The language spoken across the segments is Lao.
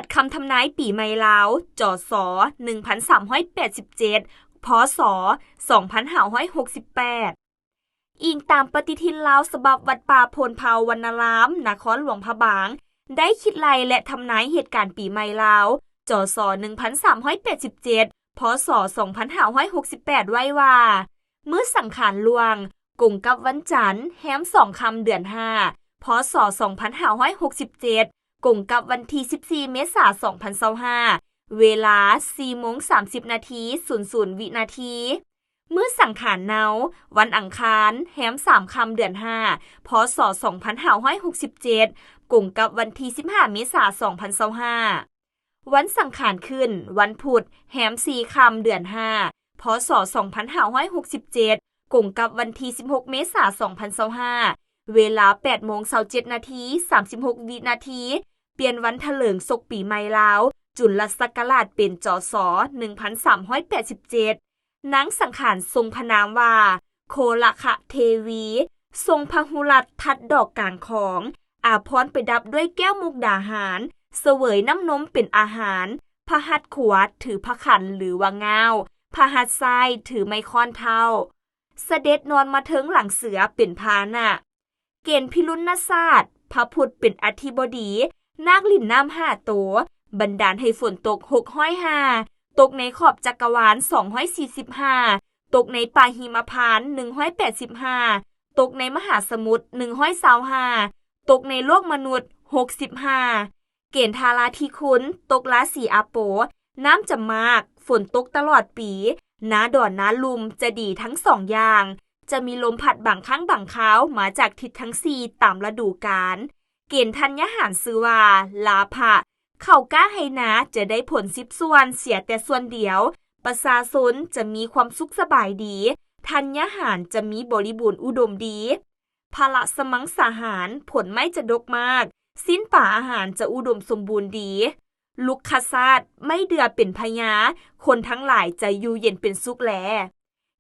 ດຄຳທຳນາຍປີໃໝ່ລາວ ຈສ ໜຶ່ງພັນສາມຮ້ອຍແປດສິບເຈັດ ພສ ສອງພັນຫ້າຮ້ອຍຫົກສິບແປດ. ອີງຕາມປະຕິທິນລາວສະບັບວັດປ່າໂພນເຜົ່າວັນນາລາມ ນະຄອນຫຼວງພະບາງ ໄດ້ຄິດໄລ່ ແລະ ທຳນາຍເຫດການປີໃໝ່ລາວ ຈສ ໜຶ່ງພັນສາມຮ້ອຍແປດສິບເຈັດ ພສ ສອງພັນຫ້າຮ້ອຍຫົກສິບແປດ ໄວ້ວ່າ ມື້ສັງຂານຫຼວງ ກົງກັບວັນຈັນ ແຮມສອງຄ່ຳເດືອນຫ້າ ພສ ສອງພັນຫ້າຮ້ອຍຫົກສິບເຈັດ ກົງກັບວັນທີສິບສີ່ ເມສາ ສອງພັນຊາວຫ້າ ເວລາ ສີ່ໂມງສາມສິບນາທີ ສູນສູນວິນາທີ. ມື້ສັງຂານເນົາ ວັນອັງຄານ ແຮມສາມຄ່ຳເດືອນຫ້າ ພສ ສອງພັນຫ້າຮ້ອຍຫົກສິບເຈັດ ກົງກັບວັນທີສິບຫ້າ ເມສາ ສອງພັນຊາວຫ້າ. ວັນສັງຂານຂຶ້ນ ວັນພຸດ ແຮມສີ່ຄ່ຳເດືອນຫ້າ ພສ ສອງພັນຫ້າຮ້ອຍຫົກສິບເຈັດ ກົງກັບວັນທີສິບຫົກ ເມສາ ສອງພັນຊາວຫ້າ ເວລາ ແປດໂມງຊາວເຈັດນາທີ ສາມສິບຫົກວິນາທີ ປ່ຽນວັນຖະເຫຼີງສົກປີໃໝ່ລາວ ຈຸນລະສັກກະລາດ ເປັນ ຈສ ໜຶ່ງພັນສາມຮ້ອຍແປດສິບເຈັດ. ນາງສັງຂານຊົງພະນາມວ່າ ໂຄລະຄະເທວີ ຊົງພະຫຸລັດທັດດອກກາງຂອງ ອາພອນປະດັບດ້ວຍແກ້ວມຸກດາຫານ ສະເຫວີຍນ້ຳນົມເປັນອາຫານ ພະຫັດຂວາຖືພະຂັນ ຫຼືວ່າງ່າວ ພະຫັດຊ້າຍຖືໄມ້ຄ້ອນເທົ້າ ສະເດັດນອນມາເທິງຫຼັງເສືອເປັນພາຫະນະ. ເກນພິລຸນນະສາດ ພະພຸດເປັນອະທິບໍດີ ນາກລິນນ້ຳຫ້າໂຕ ບັນດານໃຫ້ຝົນຕົກ ຫົກຮ້ອຍຫ້າ ຕົກໃນຂອບຈັກກະວານ ສອງຮ້ອຍສີ່ສິບຫ້າ ຕົກໃນປ່າຫິມະພານ ໜຶ່ງຮ້ອຍແປດສິບຫ້າ ຕົກໃນມະຫາສະໝຸດ ໜຶ່ງຮ້ອຍຊາວຫ້າ ຕົກໃນໂລກມະນຸດ ຫົກສິບຫ້າ. ເກນທາລາທິຄຸນ ຕົກລາສີອາໂປ ນ້ຳຈະມາກ ຝົນຕົກຕະຫຼອດປີ ນາດອນນາລຸ່ມຈະດີທັງສອງຢ່າງ ຈະມີລົມພັດບາງຄັ້ງບາງຄາວມາຈາກທິດທັງສີ່ຕາມລະດູການ. ເກນທັນຍາຫານຊື່ວ່າ ລາພະ ເຂົ້າກ້າໄຮ່ນາຈະໄດ້ຜົນສິບສ່ວນ ເສຍແຕ່ສ່ວນດຽວ ປະຊາຊົນຈະມີຄວາມສຸກສະບາຍດີ ທັນຍາຫານຈະມີບໍລິບູນອຸດົມດີ. ພະລະສະມັງສາຫານ ຜົນໄມ້ຈະດົກມາກ ຊິ້ນປາອາຫານຈະອຸດົມສົມບູນດີ ລຸກຄະຊາດ ໄມ້ເດືອເປັນພະຍາ ຄົນທັງຫຼາຍຈະຢູ່ເຢັນເປັນສຸກແລ.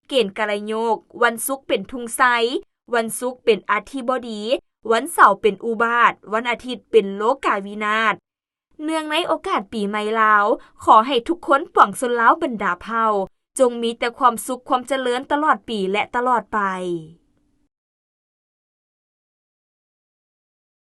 ເກນກະລະໂຍກ ວັນສຸກເປັນທຸງໄຊ ວັນສຸກເປັນອະທິບໍດີ ວັນເສົາເປັນອຸບາດ ວັນອາທິດເປັນໂລກາວິນາດ. ເນື່ອງໃນໂອກາດປີໃໝ່ລາວ ຂໍໃຫ້ທຸກຄົນປວງຊົນລາວບັນດາເຜົ່າ ຈົ່ງມີແຕ່ຄວາມສຸກຄວາມຈະເລີນຕະຫຼອດປີ ແລະ ຕະຫຼອດໄປ.